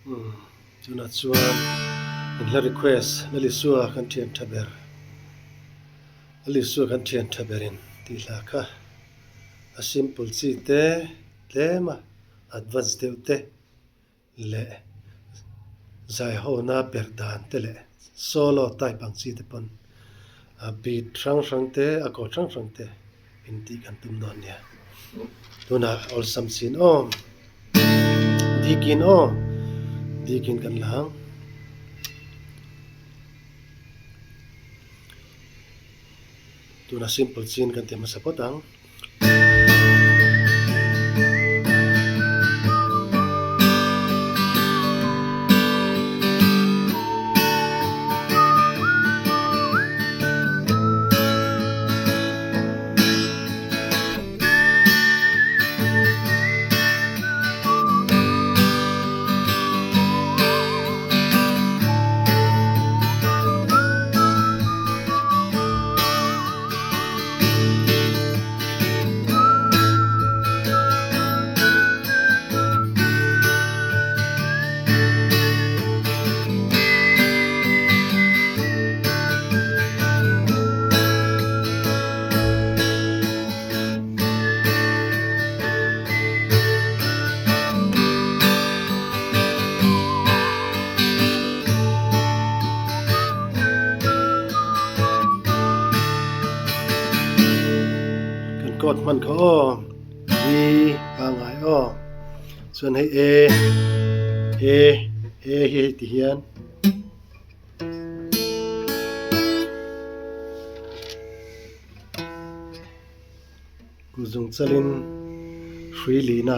Umm tunah chuan in hla request Lalisua kan thian tha ber Lalisua kan thian tha berin tih hla kha a simple chi te tlem a advance deuh te leh zaihawna perh dan te leh solo type ang chi te pawn a beat hrang hrang te a chord hrang hrang te in tih kan tum dawn nia. Tunah awlsam chin aw dikin aw dikin kan la ang. Tunah simple chin kan ti hmasa phawt ang. Kan coat hman kha aw B pangngai aw chuan hei A A A hi hei ti hian Kuzung chalin hrui lina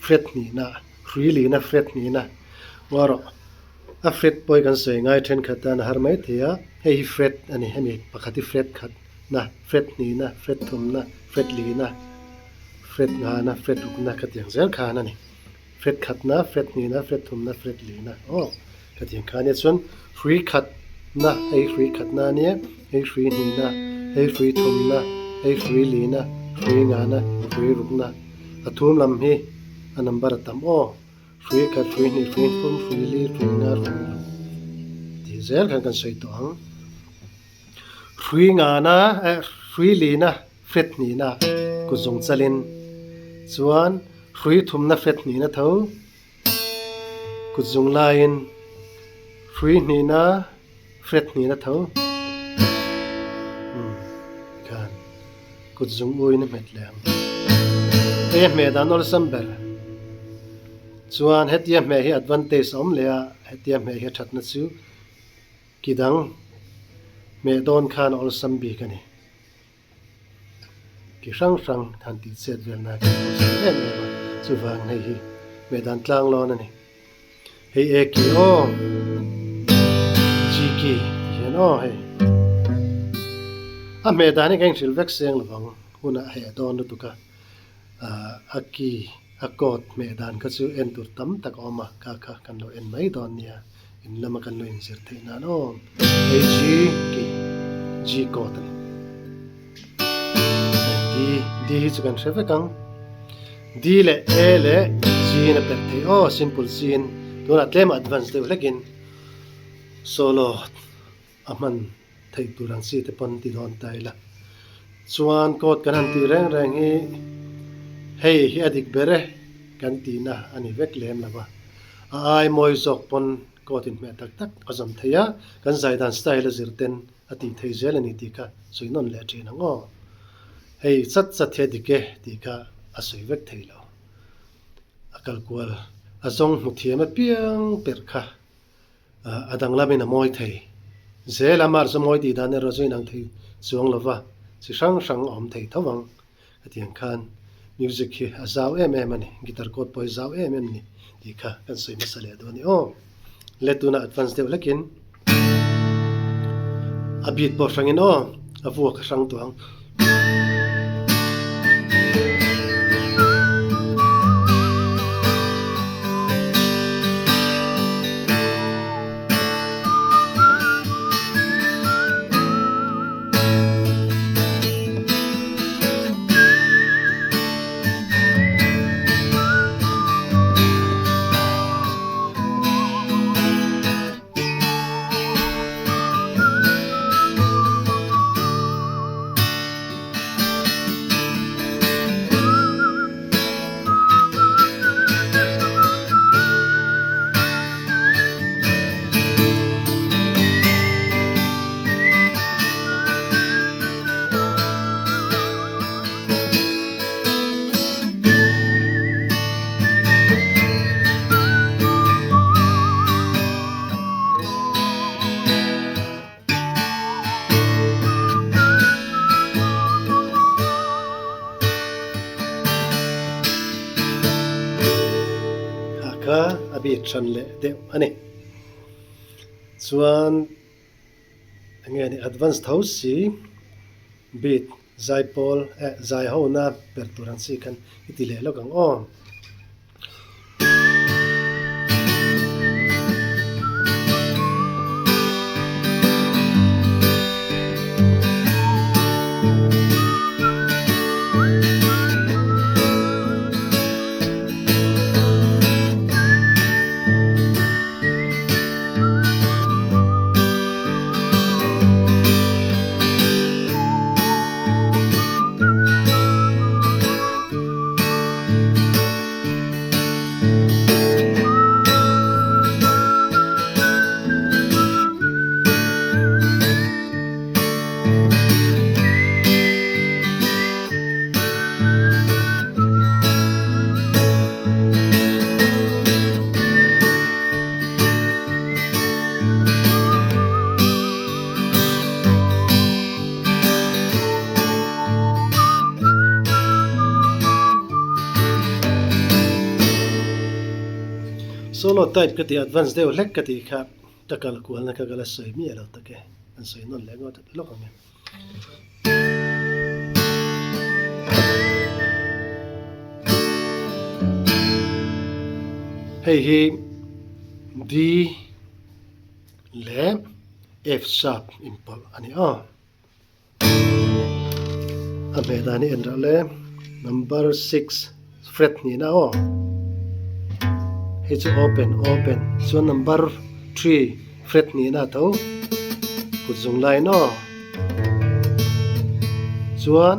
fret hnihna hrui lina fret hnihna ngaw rawh a fret pawh hi kan sawi ngai thenkhat tan a har mai thei a hei hi fret a ni hemi pakhat hi fret khat na fret hnihna fret thumna fret lina fret nghana fret rukna khatiang zel khan a ni fret khatna fret hnihna fret thumna fret lina aw khatiang khan nia chuan hrui khatna hei hrui khatna a nia hei hrui hnihna hei hrui thumna hei hrui lina hrui nghana hrui rukna a thum lam hi a number a tam aw. Hrui khat, hrui hnih, hrui thum, hrui li, hrui nga, hrui ruk tih zel khan kan sawi tawh ang. Hrui ngana eh hrui lina fret hnihna kut zawng chalin chuan hrui thumna fret hnihna tho kut zawng laiin hrui hnihna fret hnihna tho umm tikhan kut zung uin a hmet leh ang. Hei a hmeh dan awlsam ber chuan hetia hmeh hi advantage a awm leh a, hetia hmeh hi a thatna chu ki dang hmeh dawn khan a awlsam bik a ni. Ki hrang hrang han tih chet vel nan hian a awlsam em em a, chuvang hei hi hmeh dan tlang lawn a ni. Hei e ki aw, G ki ti hian aw hei. A hmeh dan hi ka inhrilh vek seng lovang hunah heh dawn lutuk a, a ki a coat hmeh dan kha chu en tur tam tak a awm a, kha kha kan lo en mai dawn nia, in lama kan lo inzir theih nan aw. Hei G ki, G coat a ni. D, D hi chu kan hre vek ang. D leh A leh G in a perh theih aw, simple C in tunah tlem advance deuh hlekin solo a hman theih tur ang chi te pawn ti dawn ta ila. Chuan code kan han tih reng reng hi hei hi a dik ber e kan tihna a ni vek lem lo va, a ai mawi zawk pawn code inhmeh tak tak a zawm thei a, kan zai dan style a zir ten a tih thei zel a ni tih kha sawi nawn leh thin ang aw. Hei chat chat hi a dik e tih kha a sawi vek thei lo. A kal kual a zawng hmu thiam apiang perh kha a danglamin a mawi thei zel a, mar chu mawi tih dan erawh chu inang thei chuang lo va, chi hrang hrang a awm thei tho ang. Hetiang khan music hi a zau em em a ni, guitar chord pawh hi zau em em a ni tih kha kan sawi hmasa leh dawn a ni aw. Le tuna advance deuh hlekin a beat pawh hrangin aw a vuak a hrang tawh ang. a beat hran leh deuh a ni. Chuan eng nge ni advance tho si beat zaipawl eh zai hona per tur ang chi khan i ti leh lawk ang aw. Solo type ka tih advance deuh hlek ka tih kha ka kal kualna kha ka la sawi miah lo tak e, an sawi nawn leh ngawt lawk ang em. Hei hi D leh F sharp inpawlh a ni aw. A hmeh dan hi en reuh le number six fret hnihna aw hei chu open open chuan number three fret hnihna a tho kut zung line aw chuan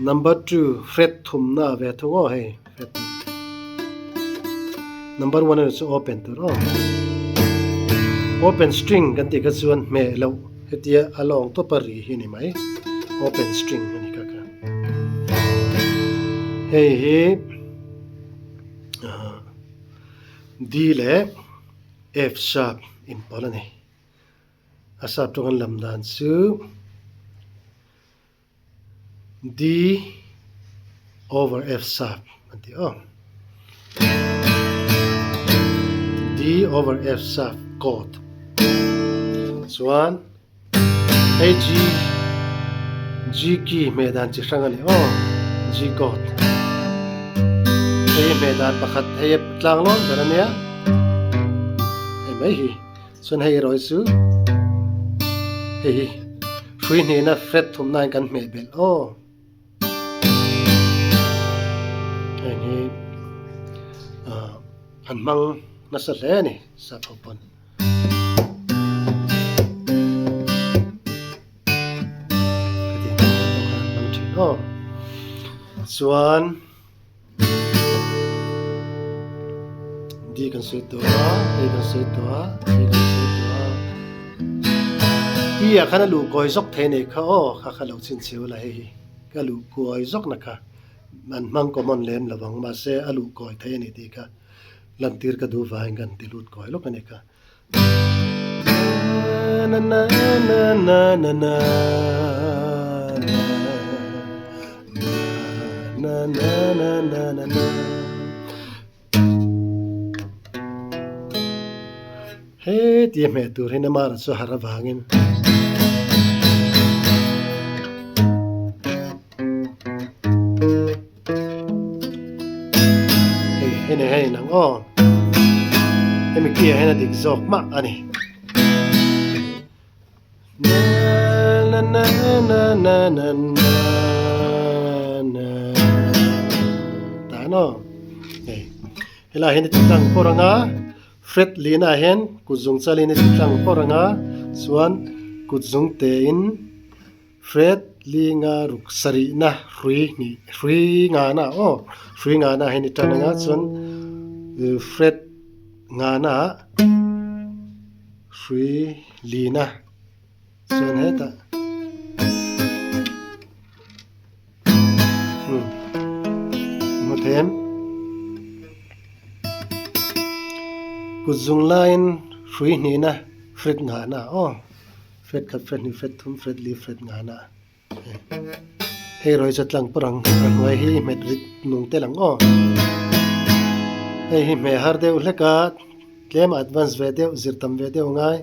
number two fret thumna ve thung aw hei fret number one erawh chu open tur aw open string kan tih kha chuan hmeh loh hetia a lawng tawp a ri hi a ni mai open string a ni kha kha hei hi ah D leh F sharp inpawlh a ni a sap tawng an lam dan chu. D over F sharp an ti aw. D over F sharp chord. Chuan hei G G key hmeh dan chi hrang a ni aw G chord. Hei hmeh dan pakhat hei tlang lawn ber a nia. Hei mai hi. Chuan hei erawh hi chu hei hi hrui hnihna fret thumna in kan hmeh belh aw. Heng hi ah an hmang nasa hle a ni sap ho pawn. Hetiang ang pawh khan an hmang thin aw. Chuan. D kan sawi tawh a, A kan sawi tawh a, A kan sawi tawh a. E ah khan a luh kawi zawk thei nei kha aw kha kha lo chhin cheu la hei hi ka luh kawi zawk na kha an hmang common lem lo ang mahse a luh kawi thei a ni tih kha lantir ka duh vangin kan ti lut kawi lawk a ni kha. Na na na na na na na na na na na na He tia hmeh tur hi namara chu har avangin Hei hei nei hei nang aw hemi ki ah hian a dik zawk mah a ni na na na na na na na na tan aw hei helai hian i ti tlang pawr ang a fret lina ah hian kut zung chalin i ti tlang pawr ang a chuan kut zung tein. Fred li nga ruk sarihna hrui hnih hrui ngana aw hrui ngana hian i tan anga chuan Fred ngana hrui lina chuan hetah umm hmu thei em kut zung laiin hrui hnihna Fred ngana aw. Fret khat, fret hnih, fret thum, fret li, fret nga na. Hei rawi chu tlang pawr ang, ka hnuai hi hmet rit nung tel ang aw. Hei hi hmeh har deuh hlek a, tlem advance ve deuh, zir tam ve deuh ngai.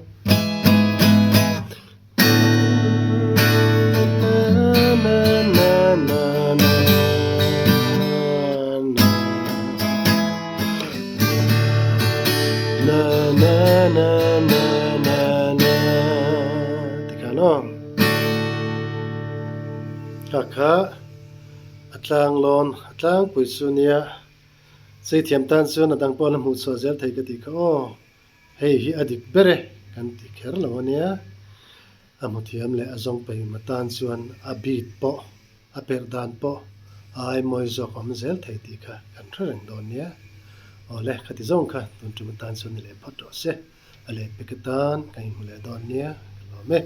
Tikhan aw. Kha kha a tlang lawn a tlangpui chu nia chei thiam tan chuan a dang pawh la hmuh chhuah zel thei ka tih kha aw. Hei hi a dik ber e kan ti kher lo a nia. A hmu thiam leh a zawng pahim atan chuan a beat pawh a perh dan pawh a ai mawi zawk awm zel thei tih kha kan hre reng dawn nia. Awle khati zawng kha tun tum atan chuan ni leh phawt rawh se. A lehpek atan kan inhmu leh dawn nia ka lawm e.